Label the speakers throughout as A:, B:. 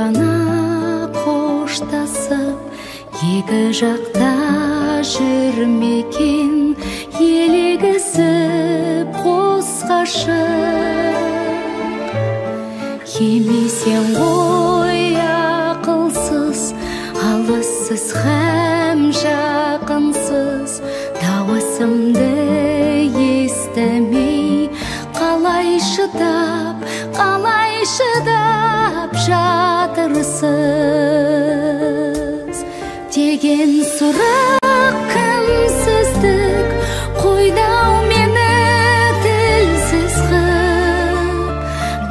A: ғана қоштасып, екі жақта жүрмекен, елегізіп қос ғашық. Емесең ғой ақылсыз, алыссыз һәм жақынсыз, дауысымды естімей, қалай шыдап, қалай шыдап жатырсыз? Деген сұрақ кімсіздік қойды-ау мені тілсіз қып.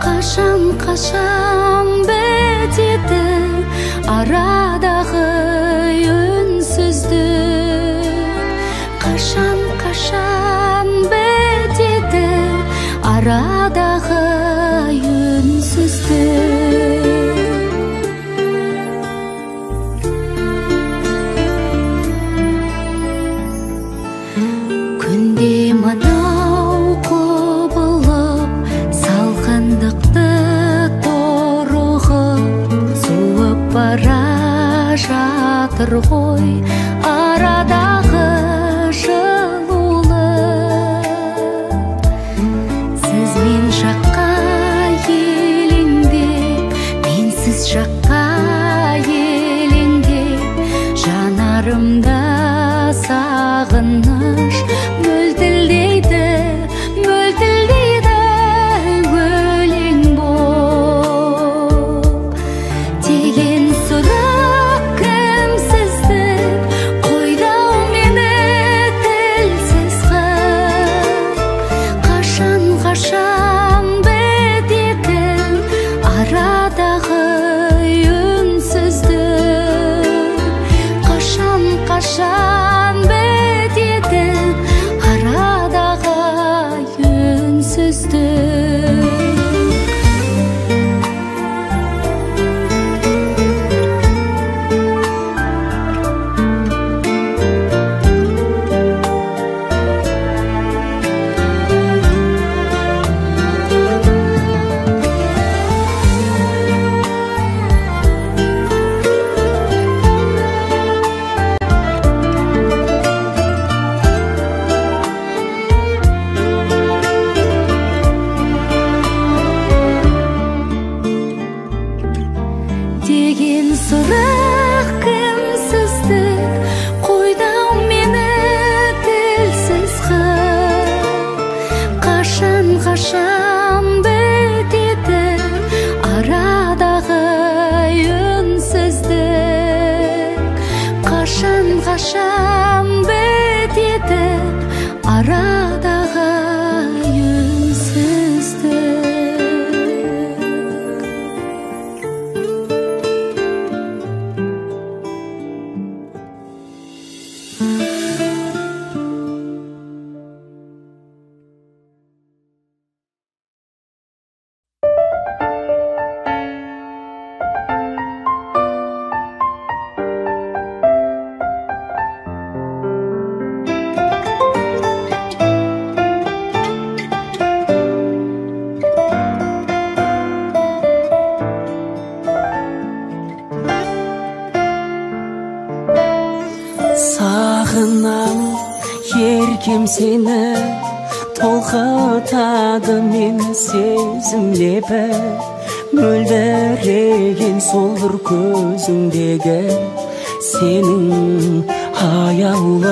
A: Қашан, қашан бітеді арадағы үнсіздік? Қашан, қашан бітеді арадағы үнсіздік? Күнде мынау құбылып, салқындықты торығып, суып бара жатыр ғой арадағы жылулық. Сіз мен жаққа елеңдеп, менсіз жаққа елеңдеп, жанарымда сағыныш мөлтілдейді, мөлтілдейді өлең боп. Деген сұрақ кімсіздік қойды-ау мені тілсіз қып. Қашан, қашан бітеді арадағы үнсіздік? Қашан, қашан бітеді арадағы үнсіздік? Деген сұрақ кімсіздік қойды-ау мені тілсіз қып. Қашан, қашан бітеді арадағы үнсіздік? Қашан, қашан бітеді арадағы үнсіздік?
B: Сағынам еркем сені, толқытады мені сезім лебі, мөлдіреген сол бір көзіңдегі сенің аяулың.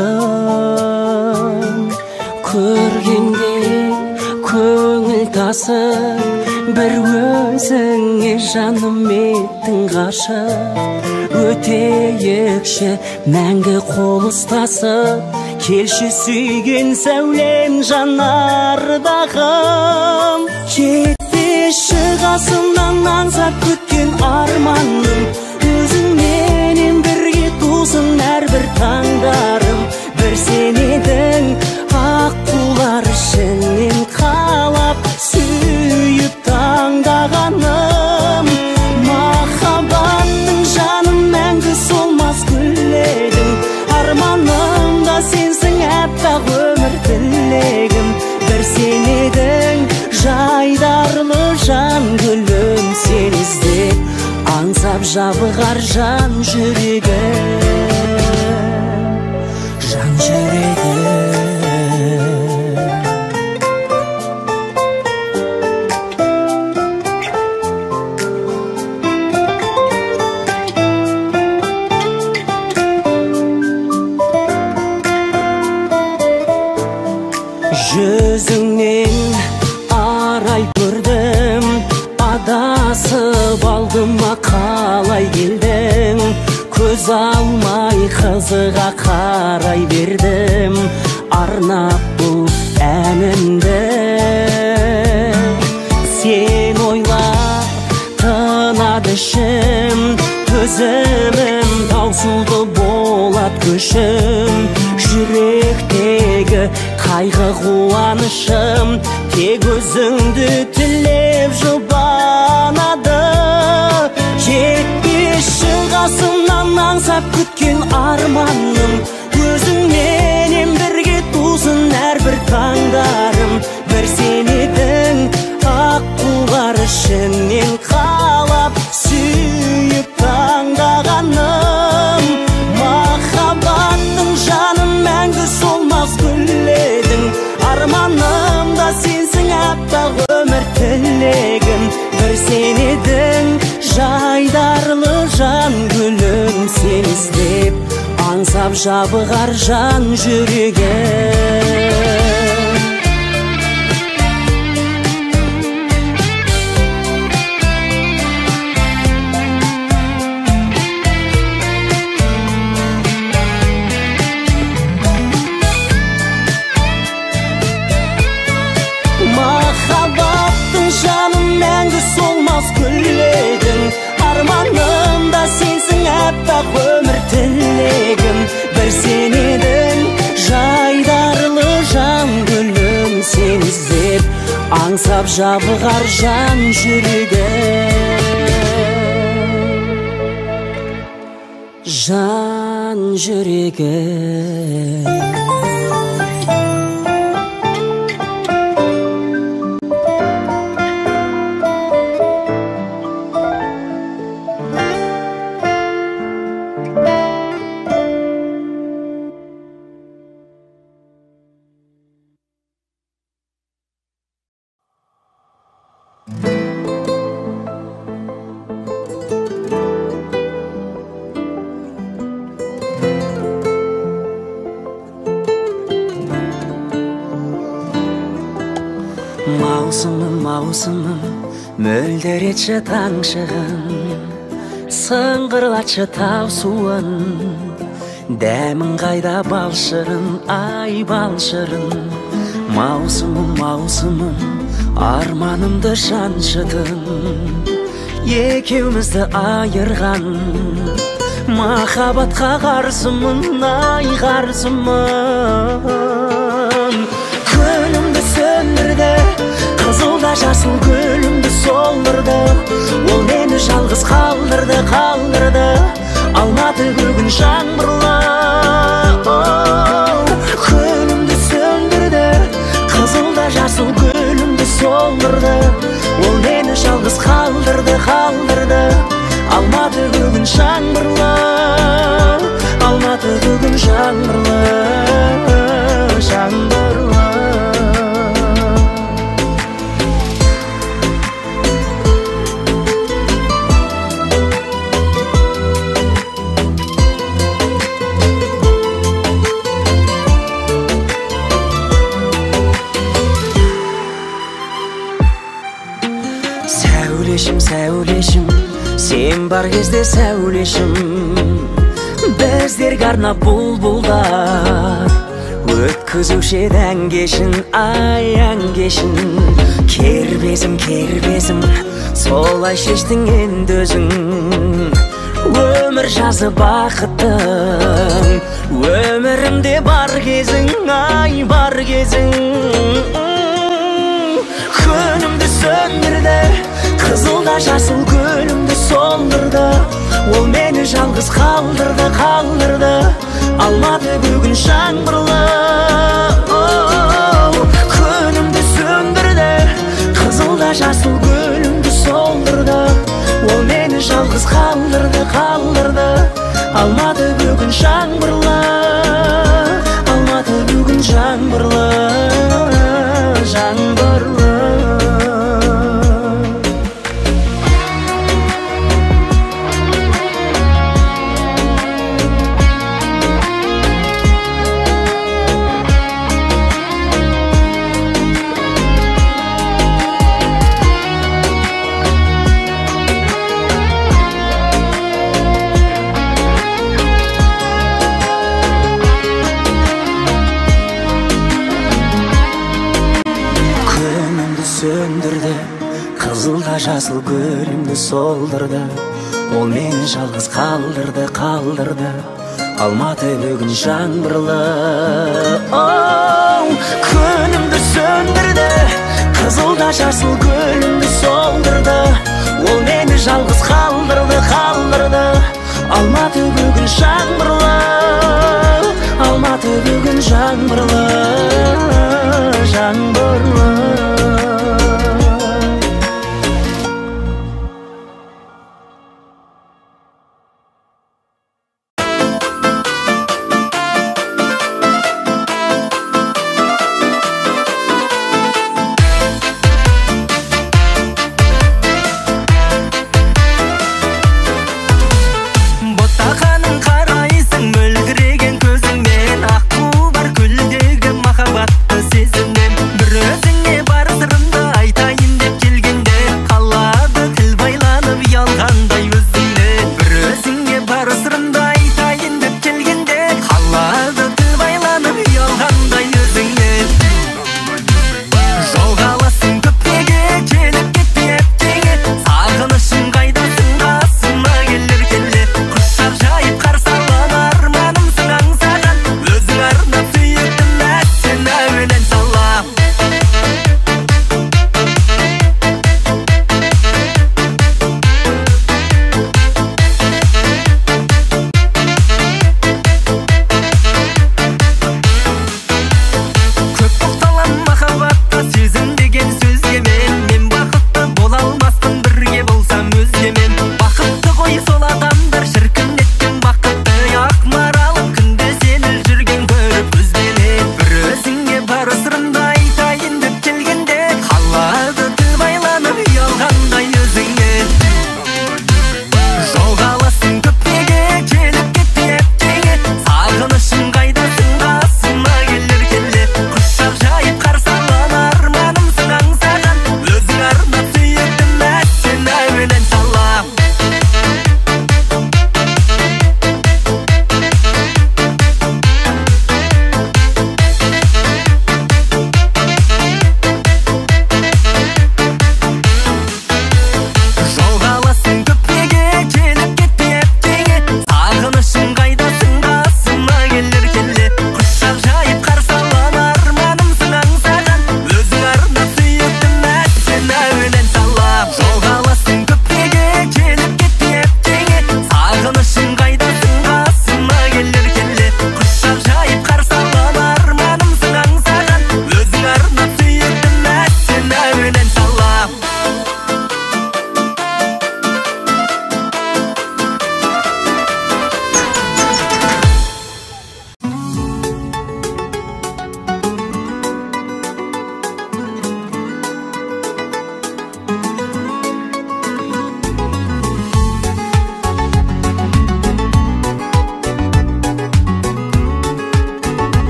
B: Көргенде көңіл тасып, бір өзіңе жаным еттің ғашық. Өтейікші мәңгі қол ұстасып, келші сүйген сәулем жанардағым. Кетпеші қасымнан аңсап күткен арманым, өзіңменен бірге тусын әрбір таңдарым. Бір сен едің аққулар ішінен қалап, сүйіп таңдағаным. Махаббаттың жаным мәңгі солмас гүл едің, арманымда сенсің аппақ өмір тілегім. Бір сен едің жайдарлы жан гүлім, сен іздеп жабығар жан жүрегім, жан жүрегім. Жүзіңнен арай көрдім, адасып алдыма қалай келдің? Көз алмай қызыға қарай бердім, арнап бұл әнімді. Сен ойлап тынады ішім, төзімім таусылды болат күшім. Жүректегі қайғы қуанышым тек өзіңді тілеп жұбанады. Жетпеші қасымнан аңсап күткен арманым, өзіңменен бірге тусын әрбір таңдарым. Бір сен едің аққулар ішінен қалап сүйіп таңдағаным. Махаббаттың жаным мәңгі солмас гүл едің, арманымда сенсің аппақ өмір тілегім. Бір сен едің жайдарлы жан гүлім, сен іздеп аңсап жабығар жан жүрегім. Махаббаттың жаным мәңгі солмас гүл едің, арманымда сенсің аппақ өмір тілегім. Бір сен едің жайдарлы жан гүлім, сен іздеп аңсап жабығар жан жүрегім, жан жүрегім. Маусымым, маусымым, мөлдіретші таң шығын, сыңғырлатшы тау суын, дәмің қайда балшырын, ай балшырын. Маусымым, маусымым, арманымды шаншыдың, екеумізді айырған махаббатқа қарсымын, ай қарсымын. Күнімді сөндірді, қызыл да жасыл гүлімді солдырды, ол мені жалғыз қалдырды, қалдырды. Алматы бүгін жаңбырлы. Күнімді сөндірді, қызыл да жасыл гүлімді солдырды, ол мені жалғыз қалдырды, қалдырды. Алматы бүгін жаңбырлы, Алматы бүгін жаңбырлы, жаңбырлы. Сәулешім, сәулешім, сен бар кезде сәулешім, біздерге арнап бұлбұлдар өткізуші еді ән кешін, ай ән кешін. Кербезім, кербезім, солай шештің енді өзің, өмір жазы бақыттың, өмірімде бар кезің, ай бар кезің. Күнімді сөндірді, қызыл да жасыл гүлімді солдырды, ол мені жалғыз қалдырды, қалдырды. Алматы бүгін жаңбырлы. Күнімді сөндірді, қызыл да жасыл гүлімді солдырды, ол мені жалғыз қалдырды. қалдырды. Алматы бүгін жаңбырлы, Алматы бүгін жаңбырлы, жаңбырлы. Сөндірді, қызыл да жасыл гүлімді солдырды. Ол мені жалғыз қалдырды, қалдырды. Алматы бүгін жаңбырлы. Оу, күнімді сөндірді, қызыл да жасыл гүлімді солдырды. Ол мені жалғыз қалдырды, қалдырды. Алматы бүгін жаңбырлы, Алматы бүгін жаңбырлы, жаңбырлы.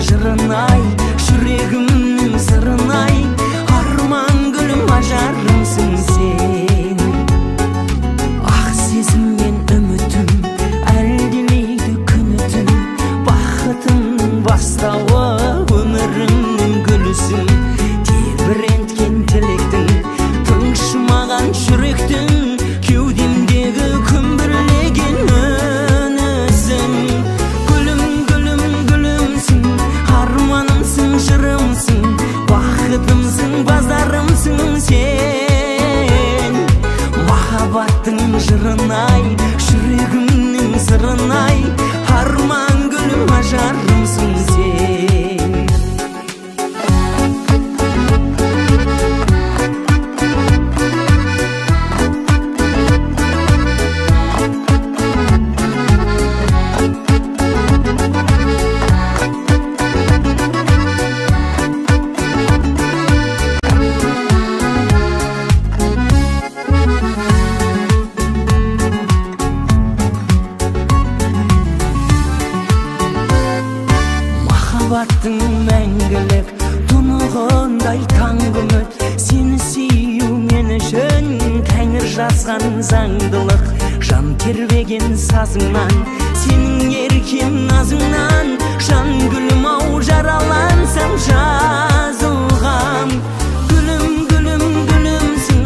B: Жырын ай, жүрегімнің сырын ай, арман гүлім ажарымсың сен. Ақ сезімнен үмітім әлдилейді күні түн, бақытымның бастауы өмір. мәңгілік, тұнығындай таңғы үміт. Сені сүю мен үшін тәңір жазған заңдылық. Жан тербеген сазыңнан, сенің еркем назыңнан, жан гүлім ау жаралансам жазылғам. Гүлім, гүлім, гүлімсің,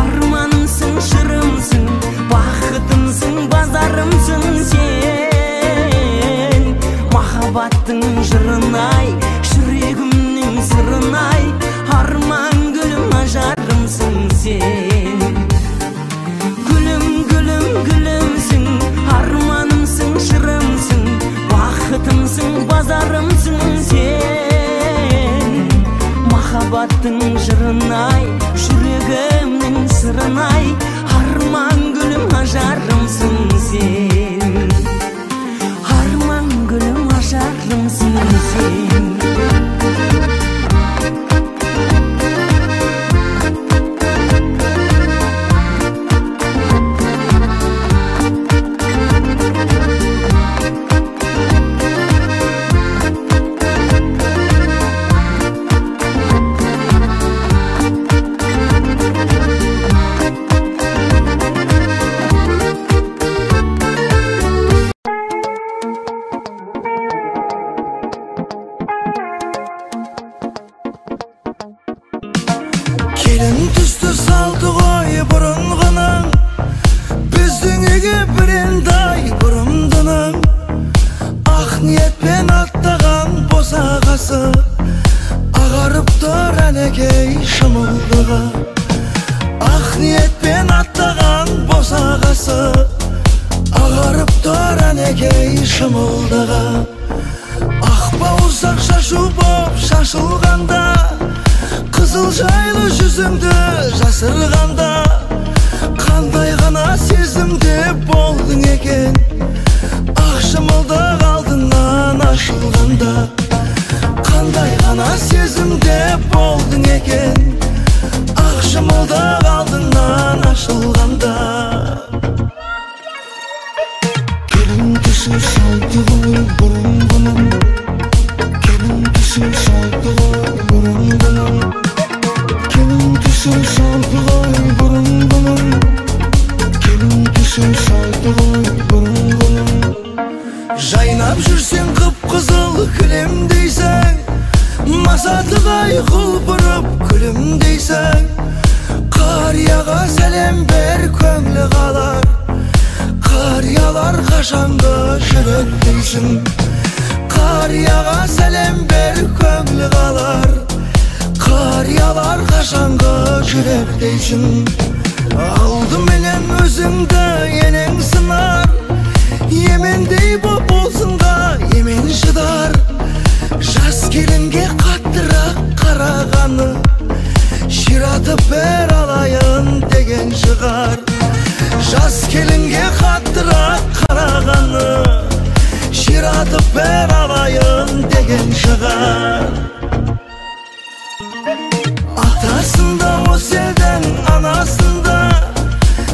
B: арманымсың, шырымсың, бақытымсың, базарымсың сен. Махаббаттың жырын-ай, жүрегімнің сырын-ай, арман гүлім ажарымсың сен. Гүлім, гүлім, гүлімсің, арманымсың, шырымсың, бақытымсың, базарымсың сен. Махаббаттың жырын-ай, жүрегімнің сырын-ай, арман гүлім ажарымсың сен. Арман гүлім ажарымсың сен.
C: Келін түсті салды ғой бұрынғының, біздің үйге бірендай бұрымдының. Ақ ниетпен аттаған босағасы, ағарып тұр әнекей шымылдығы. Ақ ниетпен аттаған босағасы, ағарып тұр әнекей шымылдығы. Ақ бауырсақ шашу боп шашылғанда, қызыл жайлы жүзіңді жасырғанда, қандай ғана сезімде болдың екен, ақ шымылдық алдынан ашылғанда. Қандай ғана сезімде болдың екен, ақ шымылдық алдынан ашылғанда. Келін түсі салды ғой бұрынғының, келін түсі салды ғой бұрынғының, келін түсі салды ғой бұрынғының, келін түсі салды ғой бұрынғының. Жайнап жүрсең қып-қызыл кілемдейсің, масатығай құлпырып күлімдейсің. Қарияға сәлем бер, көңілі қалар, қариялар қашанғы жүрек дейсің. Қарияға сәлем бер, көңілі қалар, қариялар қашанғы жүрек дейсің. Алдыменен өзіңді енең сынар, емендей боп болсынға емен шыдар. Жас келінге қаттырақ қарағаны, ширатып бір алайын деген шығар. Жас келінге қаттырақ қарағаны, ширатып бір алайын деген шығар. Атасында осы елдің анасында,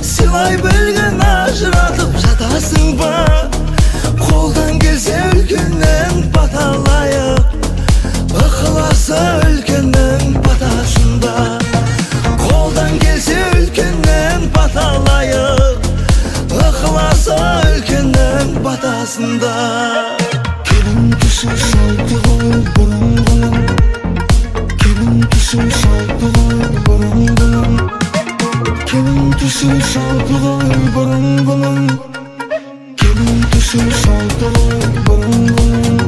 C: сыйлай білген ажыратып жатасың ба? Қолдан келсе үлкеннен баталайық, ықыласы үлкеннің батасында. Қолдан келсе үлкеннен баталайық, ықыласы үлкеннің батасында. Келін түсі салды ғой бұрынғының, келін түсі салды ғой бұрынғының, келін түсі салды ғой бұрынғының, келін түсі салды ғой бұрынғының.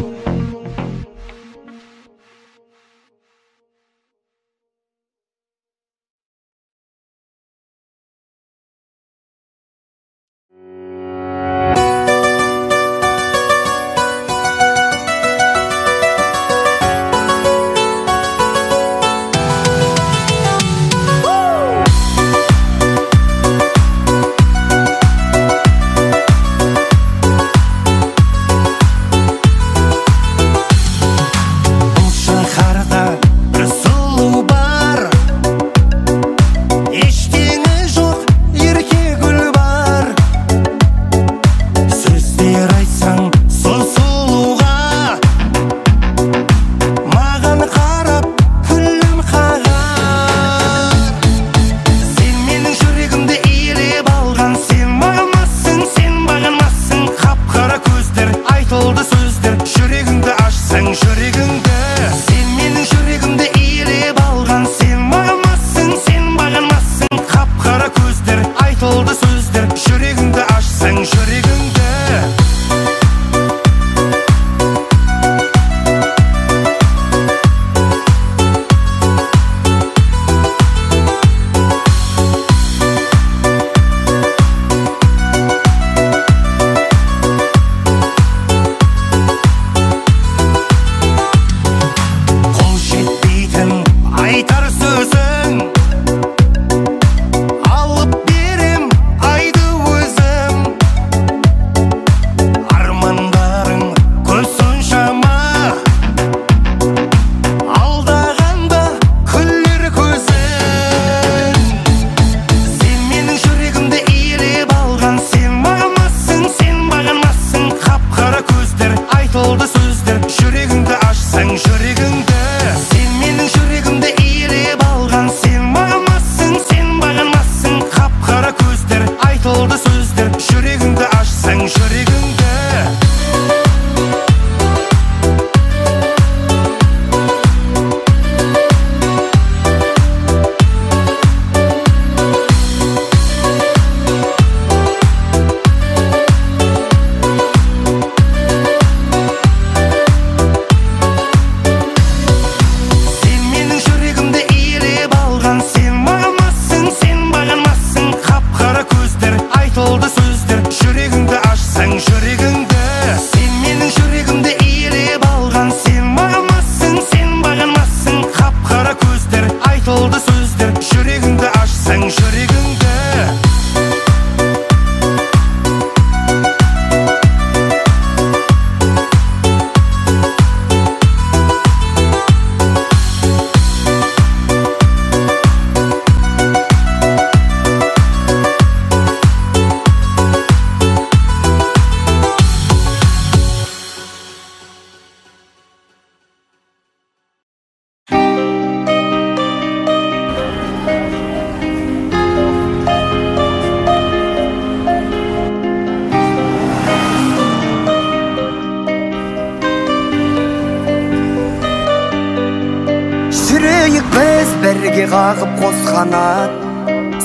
C: Жүрейік біз бірге қағып қос қанат,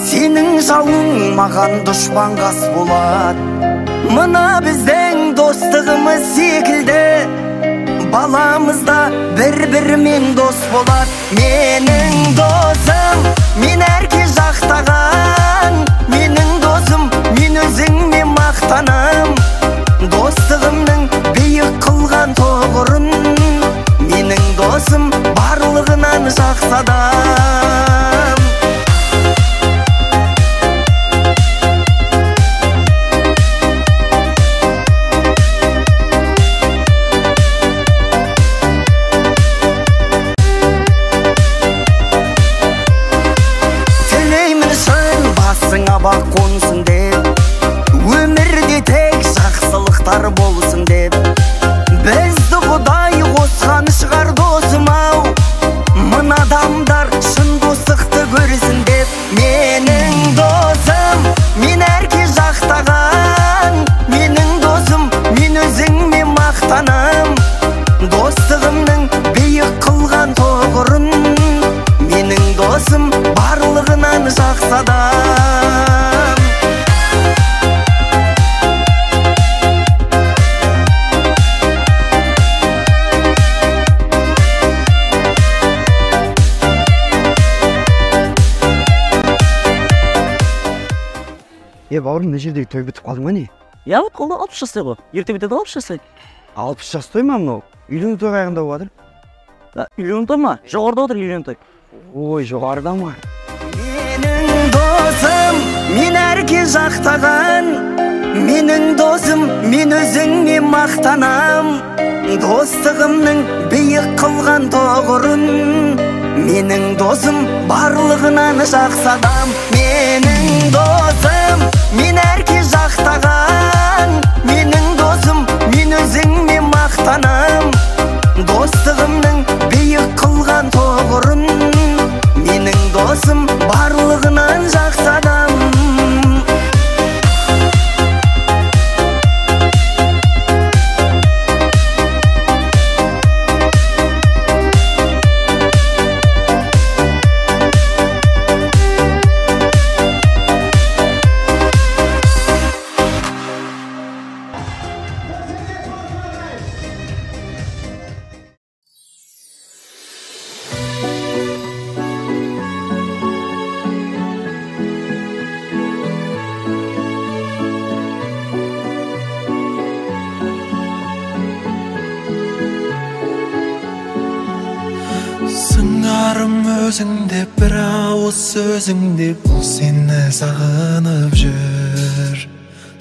C: сенің жауың маған дұшпан қас болады. Мына біздің достығымыз секілді, баламыз да бір-бірімен дос болады. Менің досым, мен әрке жақтаған, менің досым, мен өзіңмен мақтанам. Достығымның биік қылған тұғырын, менің досым барлығынан жақсы адам. Тілеймін шын басыңа бақ қонсын деп, өмірде тек жақсылықтар болсын деп. Бізді Құдай қосқан шығар досым ау, мына адамдар шын достықты көрсін деп. Менің досым, мен әрке жақтаған, менің досым, мен өзіңмен мақтанам. Достығымның биік қылған тұғырын, менің досым барлығынан жақсы адам.
D: Бауырым, мына жердегі той бітіп қалды ма не?
B: Иә, бітіп қалды, 60 жастай ғой. Ерте бітеді, 60 жастай.
D: 60 жас той ма мынау? Үйлену той қайғында болып жатыр?
B: Үйлену той ма? Жоғарыда отыр үйлену той.
D: Ой, жоғарыда ма?
C: Менің досым, мен әрке жақтаған, менің досым, мен өзіңмен мақтанам. Достығымның биік қылған тұғырын, менің досым барлығынан жақсы адам. Менің досым, мен әрке жақтаған, менің досым, мен өзіңмен мақтанам. Достығымның биік қылған тұғырын, менің досым барлығынан жақсы адам.
E: Өзіңде бір ауыз сөзіңде бұл сені сағынып жүр.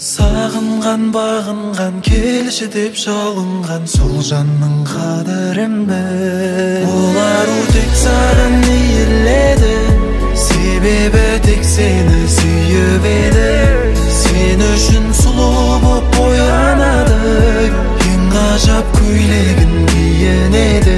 E: Сағынған, бағынған, келші деп жалынған сол жанның қадірін біл. Ол ару тек саған иіледі, себебі тек сені сүйіп еді. Сен үшін сұлу боп боянады, ең ғажап көйлегін киінеді.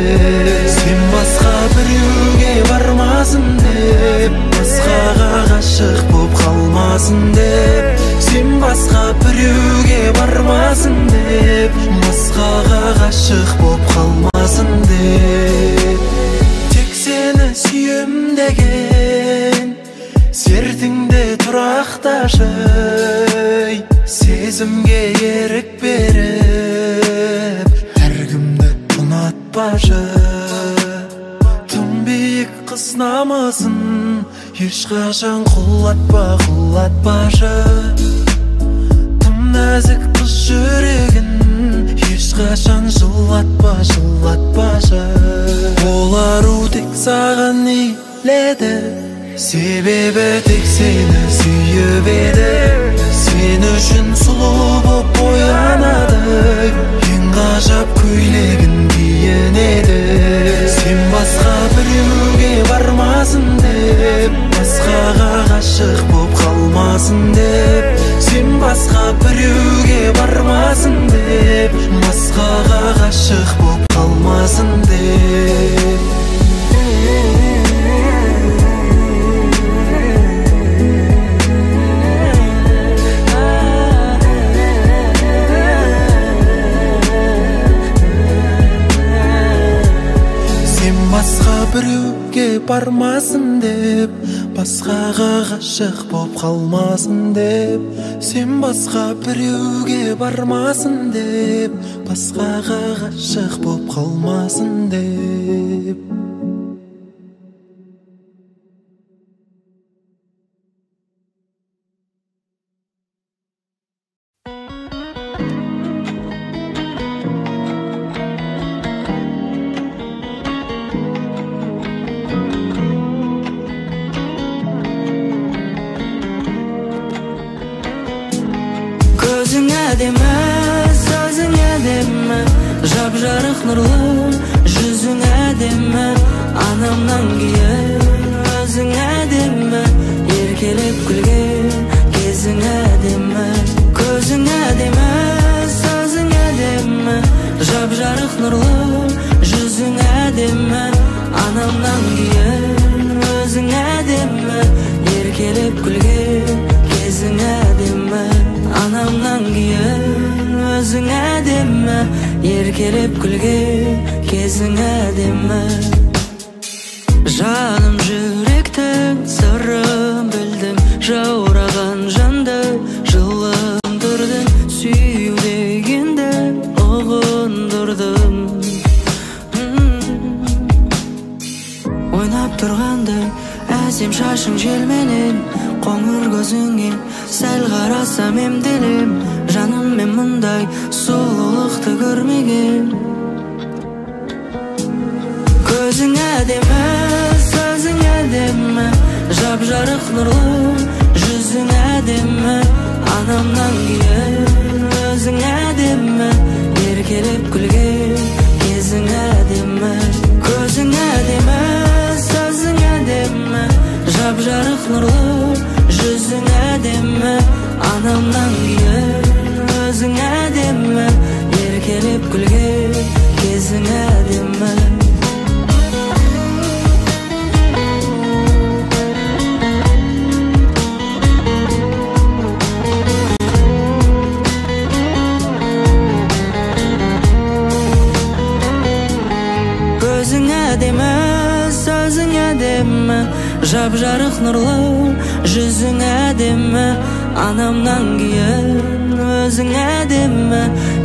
E: Сен басқа біреуге бармасын деп, басқаға ғашық боп қалмасын деп. Сен басқа біреуге бармасын деп, басқаға ғашық боп қалмасын деп. Тек сені сүйем деген сертіңде тұрақташы, сезімге ерік беріп әркімді ұнатпашы. Тым биік қыз намысын ешқашан құлатпа, құлатпашы. Тым нәзік қыз жүрегін ешқашан жылатпа, жылатпашы. Ол ару тек саған иіледі, себебі тек сені сүйіп еді. Сен үшін сұлу боп боянады, ең ғажап көйлегін киінеді. Сен басқа біреуге бармасын деп, басқаға ғашық боп қалмасын деп. Сен басқа біреуге бармасын деп, басқаға ғашық боп қалмасын деп. Басқа біреуге бармасын деп, басқаға ғашық боп қалмасын деп. Сен басқа біреуге бармасын деп, басқаға ғашық боп қалмасын деп.
B: Көзің әдемі, сөзің әдемі, жап-жарық нұрлы жүзің әдемі. Анамнан кейін өзің әдемі, еркелеп күлген кезің әдемі. Көзің әдемі, сөзің әдемі, жап-жарық нұрлы жүзің әдемі. Анамнан кейін өзің әдемі, еркелеп күлген кезің әдемі. Анамнан кейін өзің әдемі, еркелеп күлген кезің әдемі. Жаным жүректің сырын білдің, жаураған жанды жылындырдың, сүю дегенді ұғындырдың. Ойнап тұрғандай әсем шашың желменен, қоңыр көзіңе сәл қарасам емделем. Жаным мен мұндай сұлулықты көрмеген. Көзің әдемі, сөзің әдемі, жап-жарық нұрлы жүзің әдемі. Анамнан кейін өзің әдемі, еркелеп күлген кезің әдемі. Көзің әдемі, сөзің әдемі, жап-жарық нұрлы жүзің әдемі. Анамнан кейін өзің әдемі, еркелеп күлген кезің әдемі. Көзің әдемі, сөзің әдемі, жап-жарық нұрлы жүзің әдемі. Анамнан кейін өзің әдемі,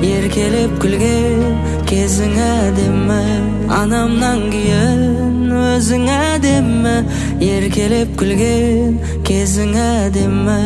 B: еркелеп күлген кезің әдемі. Анамнан кейін өзің әдемі, еркелеп күлген кезің әдемі.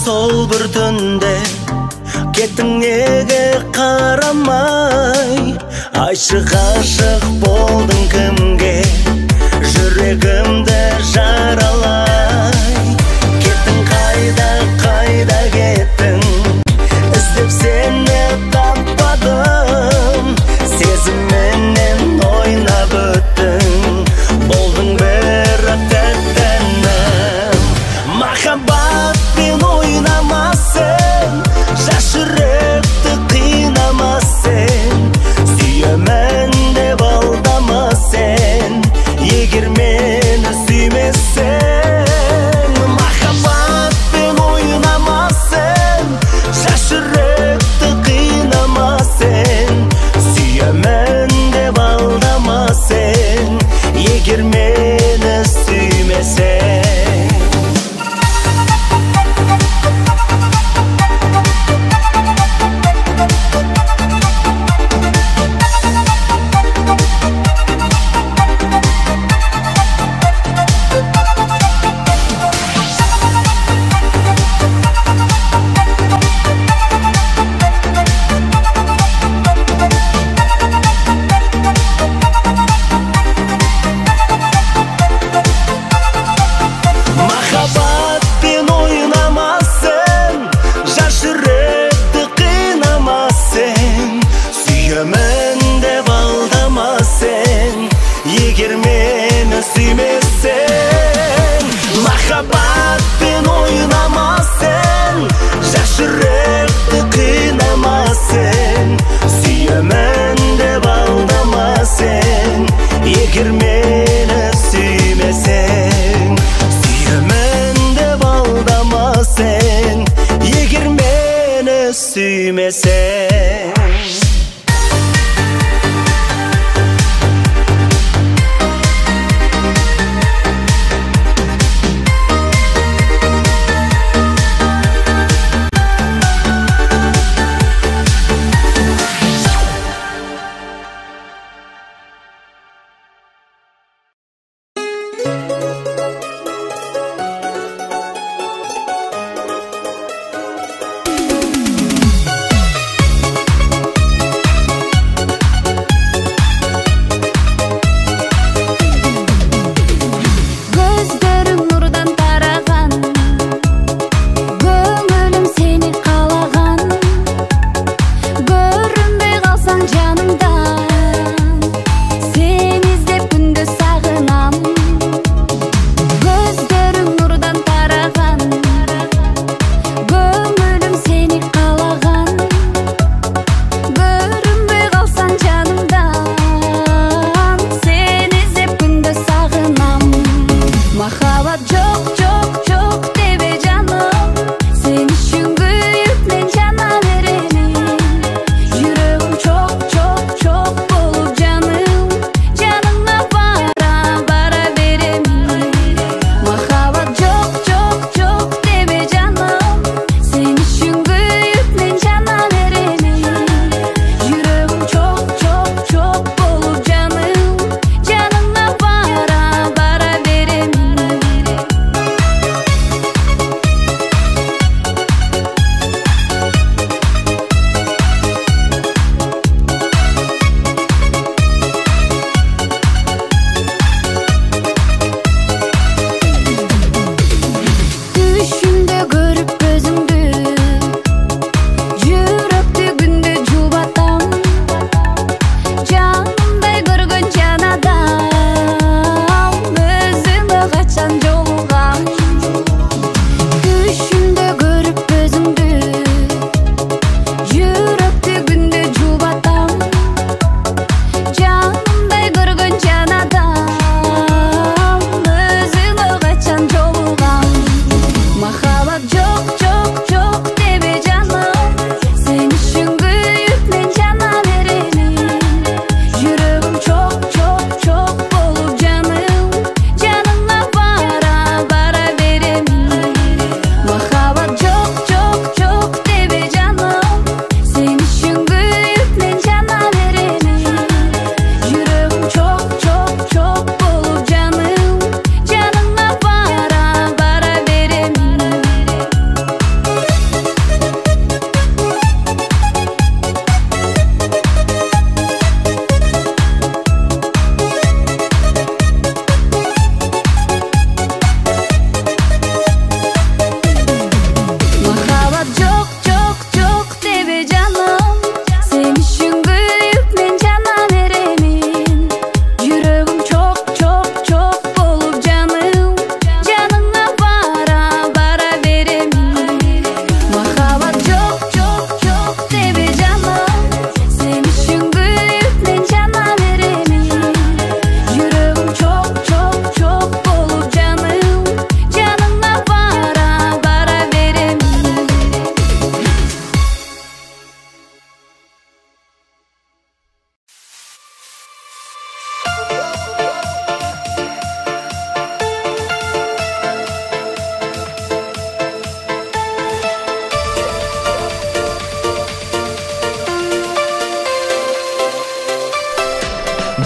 C: Сол бір түнде кеттің неге қарамай, Айшы ғашық болдың кімге, жүрегімді жаралай. Кеттің қайда, қайда кеттің, іздеп сені таппадым, сезімменен ойнадым. Егер мені сүймесең, махаббатпен ойнама сен, жас жүректі қинама сен. Сүйемін деп алдама сен, егер мені сүймесең. Сүйемін деп алдама сен, егер мені сүймесең.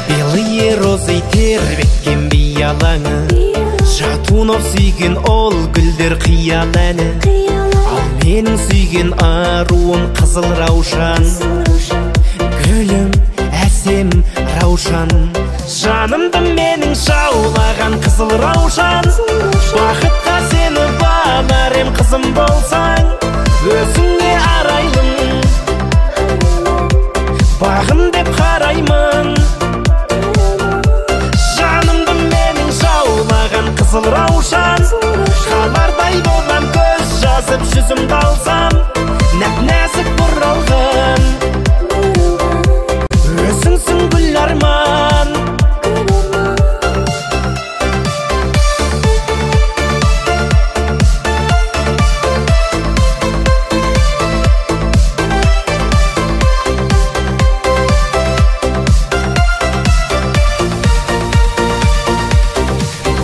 E: Белые розы тербеткен биялаңы, Жатунов сүйген ол гүлдер қиял әні. Ал менің сүйген аруым қызыл раушан, гүлім әсем раушан. Жанымды менің жаулаған қызыл раушан, бақытқа сені балар ем қызым болсаң, өзіңе арайлым, бағым деп қараймын. қызыл раушан. Қалардай болам көз жазып жүзімді алсам, нәп-нәзік бұралған өзіңсің гүл арман.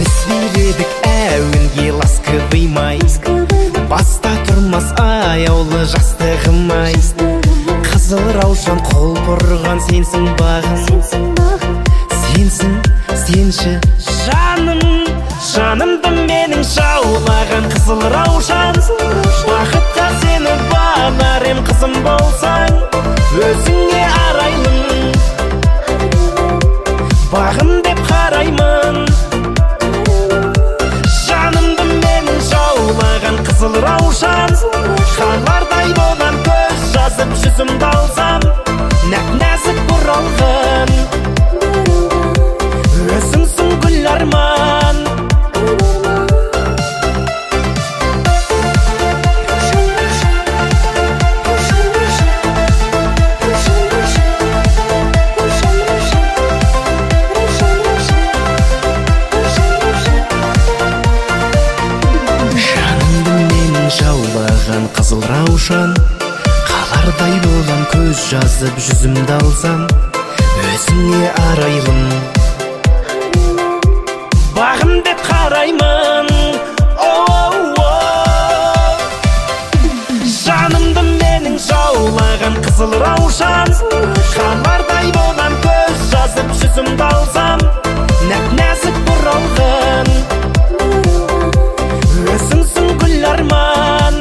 E: Біз биледік әуенге ласковый май, баста тұрмас аяулы жастығым ай. Қызыл раушан құлпырған сенсің бағым, сенсің, сенші жаным. Жанымды менің жаулаған қызыл раушан, бақытқа сені балар ем қызым болсаң, өзіңе арайлым бағым деп қараймын. Жанымды менің жаулаған қызыл раушан, қалардай болам көз жазып жүзімді алсам, нәп-нәзік бұралған өзіңсің гүл арман. Жанымды менің жаулаған қызыл раушан, қалардай болам көз жазып жүзімді алсам, өзіңе арайлым бағым деп қараймын. Жанымды менің жаулаған қызыл раушан, қалардай болам көз жазып жүзімді алсам, нәп-нәзік бұралған өзіңсің гүл арман.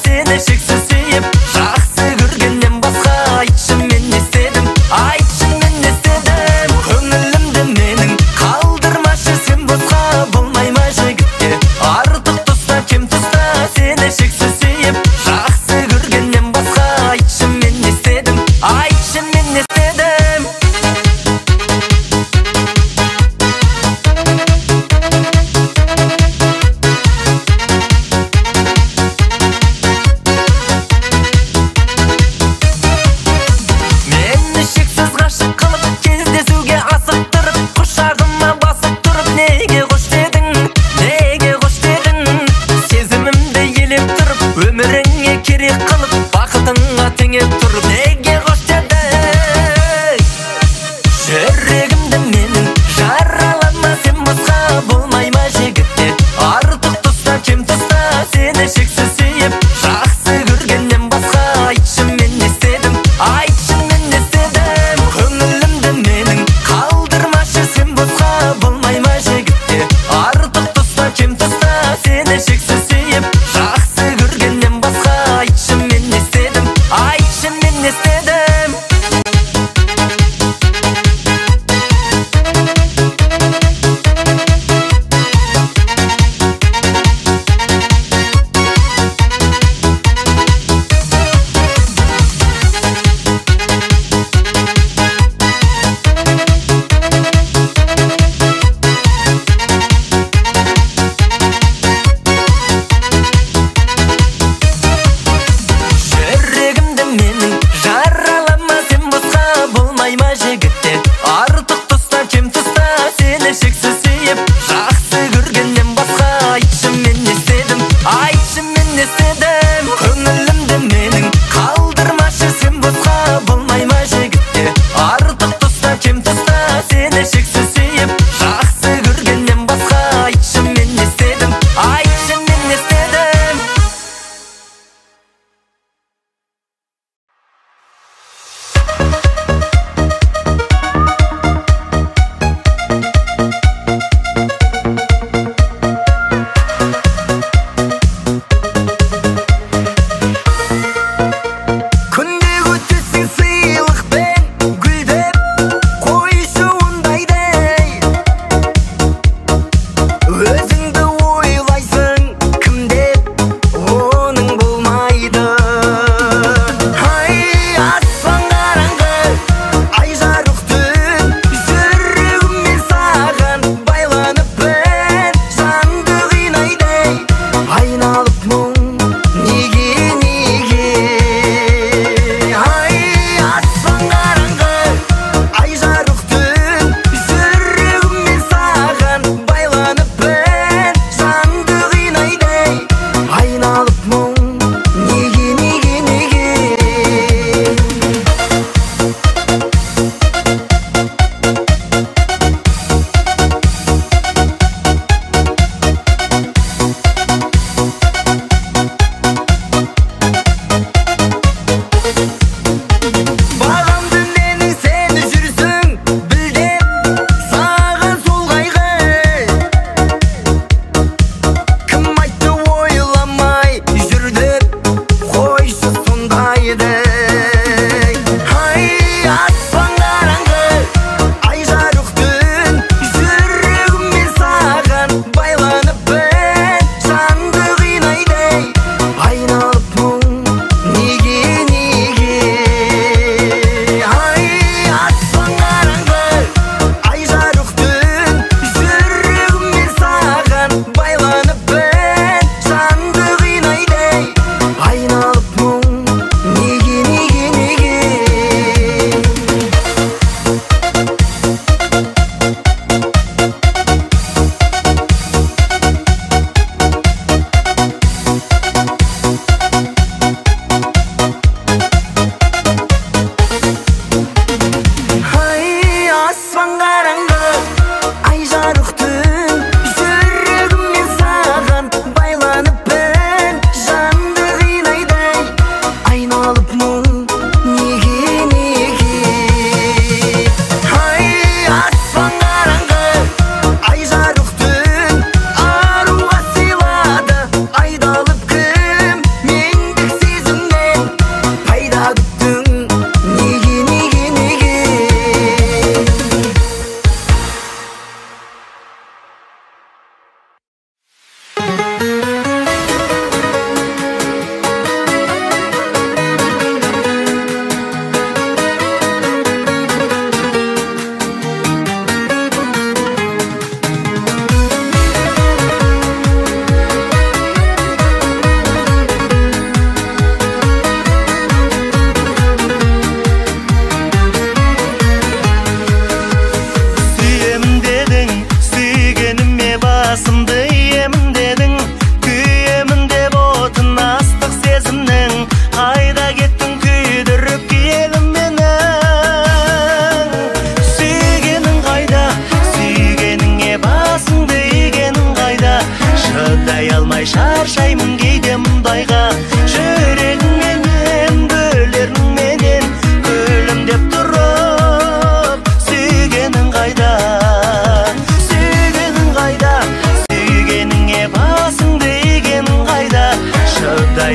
B: Сені шексіз сүйіп, жақсы көргеннен басқа айтшы мен не істедім, айтшы.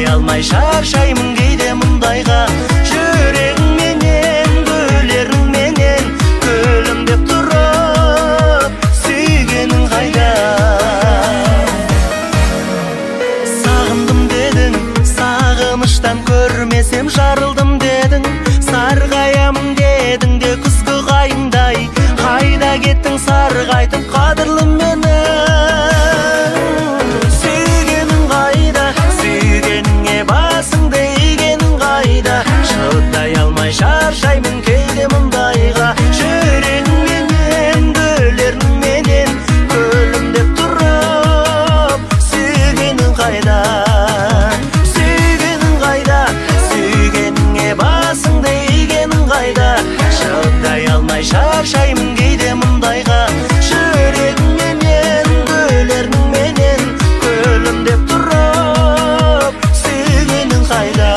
C: алмай шаршаймын кейде мұндайға. Жүрегіңменен, гүлеріңменен күлімдеп тұрып сүйгенің қайда? Сағындым дедің, сағыныштан көрмесем жарылдым дедің. Сарғаямын дедің де күзгі қайыңдай, қайда кеттің сарғайтып қадірлім мені? Сүйгенің қайда, сүйгеніңе басыңды игенің қайда? Шыдай алмай шаршаймын кейде мұндайға. Жүрегіңменен, гүлеріңменен күлімдеп тұрып сүйгенің қайда? Сүйгенің қайда, сүйгеніңе басыңды игенің қайда? Шыдай алмай шаршаймын кейде мұндайға. Жүрегіңменен, гүлеріңменен күлімдеп тұрып сүйгенің қайда?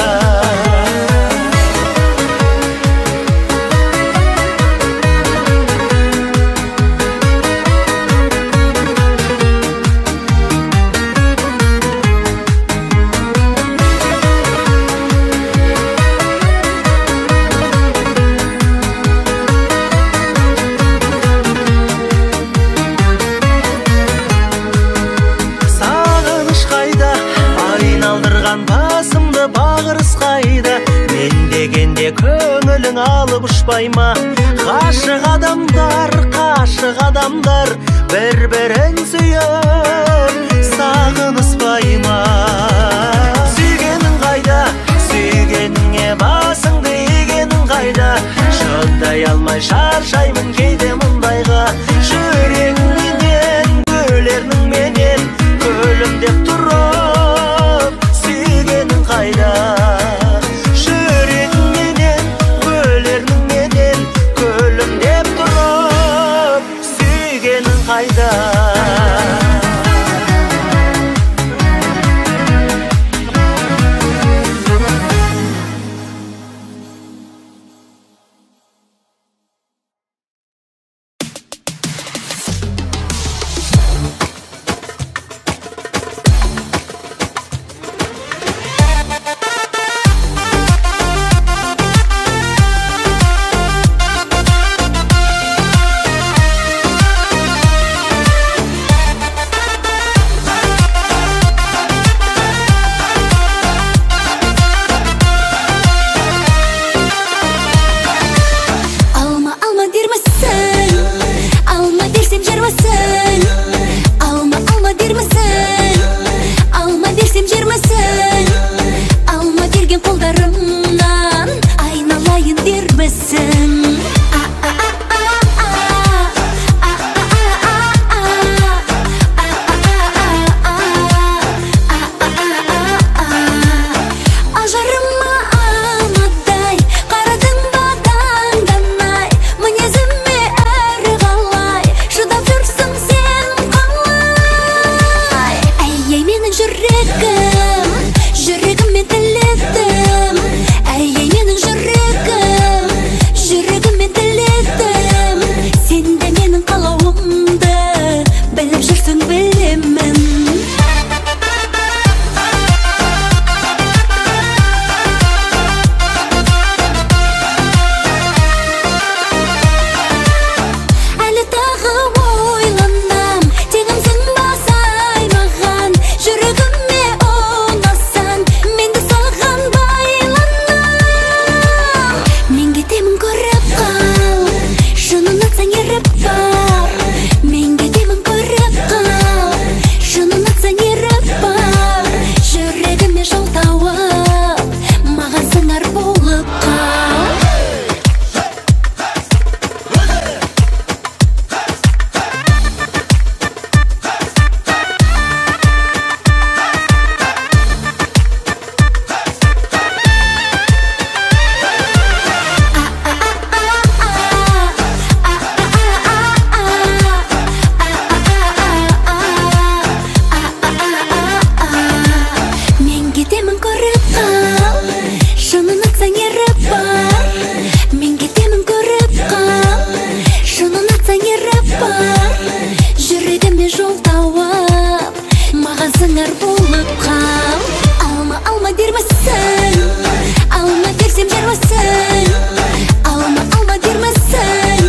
C: Сағыныш қайда, айналдырған басымды бағырыс қайда? Мен дегенде көңілің алып ұшпай ма? Ғашық адамдар, қашық адамдар бір-бірін сүйіп сағыныспай ма? Сүйгенің қайда, сүйгеніңе басыңды игенің қайда? Шыдай алмай шаршаймын кейде мұндайға. Жүрегіңменен, гүлеріңменен күлімдеп тұрып сүйгенің қайда? Жүрегіңменен, гүлеріңменен күлімдеп тұрып сүйгенің қайда?
A: дермісің? Алма берсем жермісің? Алма, алма дермісің?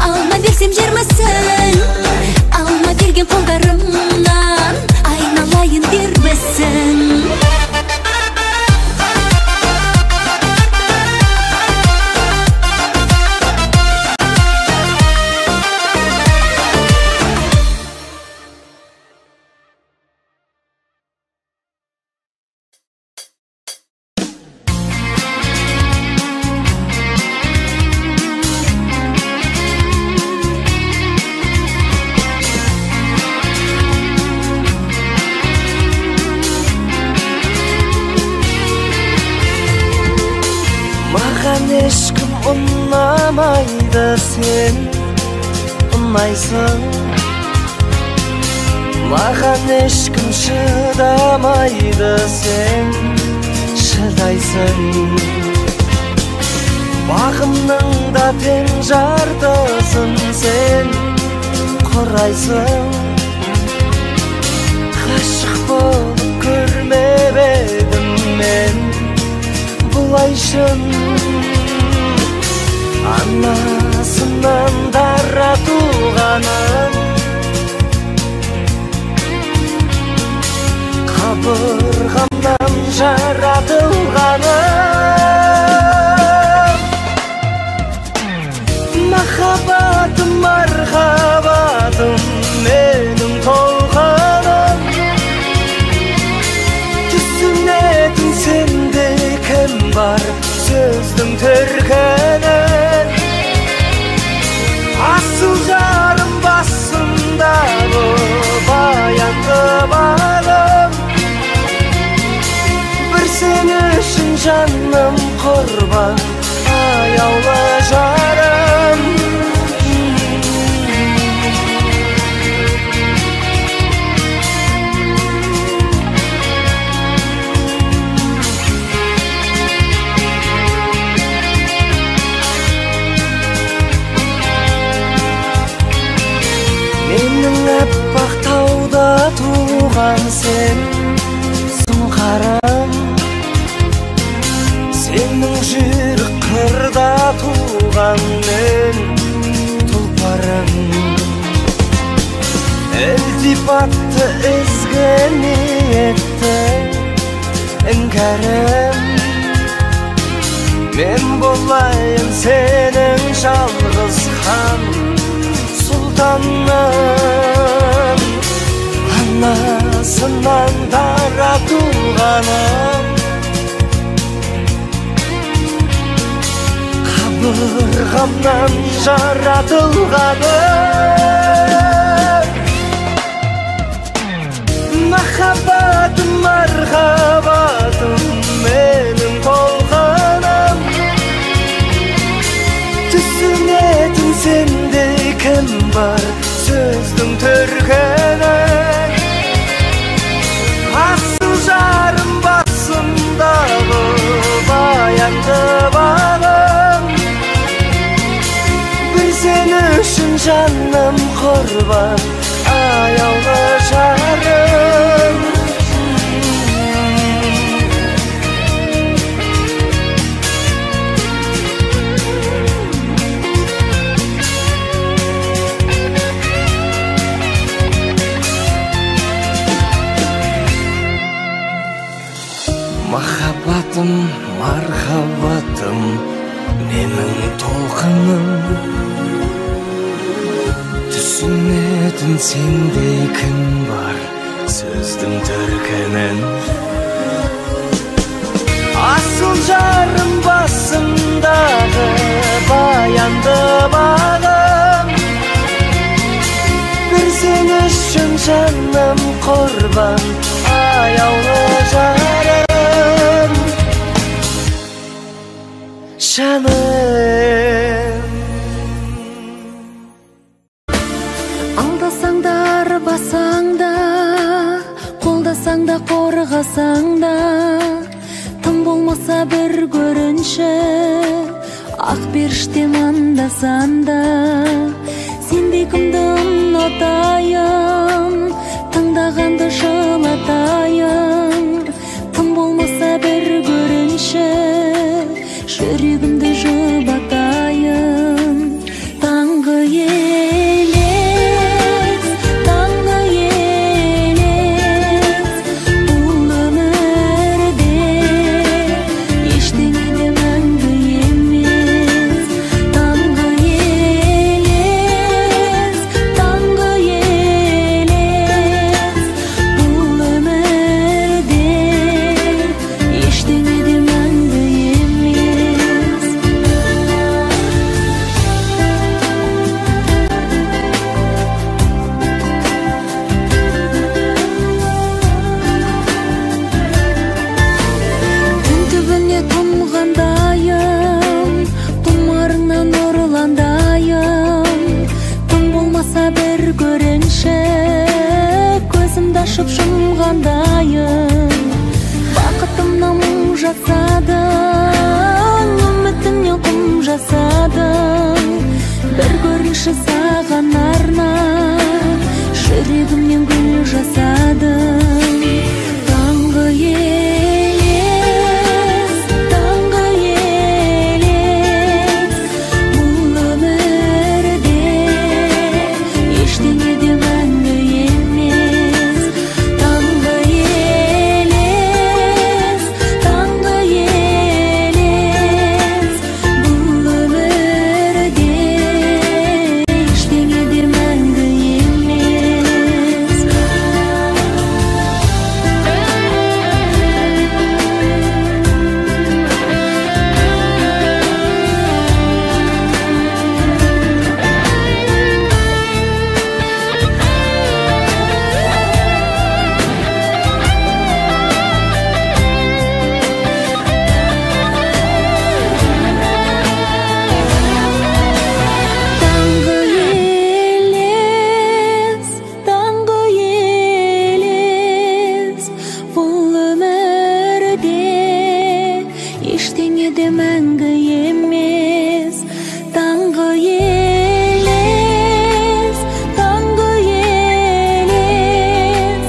A: Алма берсем жермісің? Алма берген қолдарымнан айналайын дермісің?
C: Маған ешкім ұнамайды, сен ұнайсың. Маған ешкім шыдамайды, сен шыдайсың. Бағымның да тең жартысын сен құрайсың. Ғашық болып көрмеп едім мен бұлайшын. Анасынан дара туғаным, қабырғамнан жаратылғаным. Махаббатым, мархабатым, менің толқыным. Түсінетін сенде кім бар сөздің төркінін? Асыл жарым басымдағы баянды бағым, бір сен үшін жаным құрбан, аяулы жарым. Менің аппақ тауда туған сен сұңқарым, сенің жүйрік қырда туған мен тұлпарым. Ілтипатты ізгі ниетті іңкәрім, мен болайын сенің жалғыз хан сұлтаным. Анасынан дара туғаным, қабырғамнан жаратылғаным. Махаббатым, мархабатым, менің толқыным. Түсінетін сендей кім бар сөздің төркінін? Асыл жарым басымдағы баянды бағым, бір сен үшін жаным құрбан, аяулы жарым. Махаббатым, мархабатым, менің толқыным. Түсінетін сендей кім бар сөздің төркінін? Асыл жарым басымдағы баянды бағым, бір сен үшін жаным құрбан, аяулы жарым. Жаным.
A: Алдасаң да, арбасаң да, қолдасаң да, қорғасаң да, тым болмаса бір көрінші, ақ періштем анда-санда. Сендей кімді ұнатайын, тыңдағанды жылатайын, тым болмаса бір ашып жұмғандайын. Бақытымнан мұң жасадың, үмітімнен құм жасадың. Бір көрініші саған арнап, жүрегімнен гүл жасадым. Таңғы елес, таңғы елес, бұл өмірде ештеңе де мәңгі емес. Таңғы елес, таңғы елес, бұл өмірде ештеңе де мәңгі емес. Таңғы елес, таңғы елес, бұл өмірде ештеңе де мәңгі емес. Таңғы елес, таңғы елес,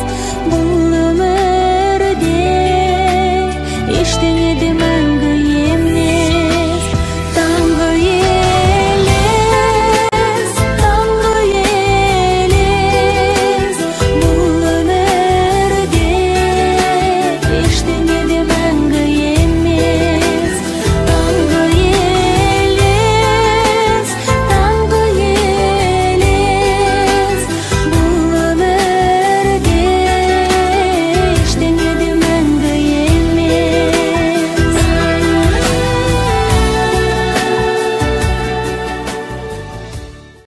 A: бұл өмірде ештеңе де мәңгі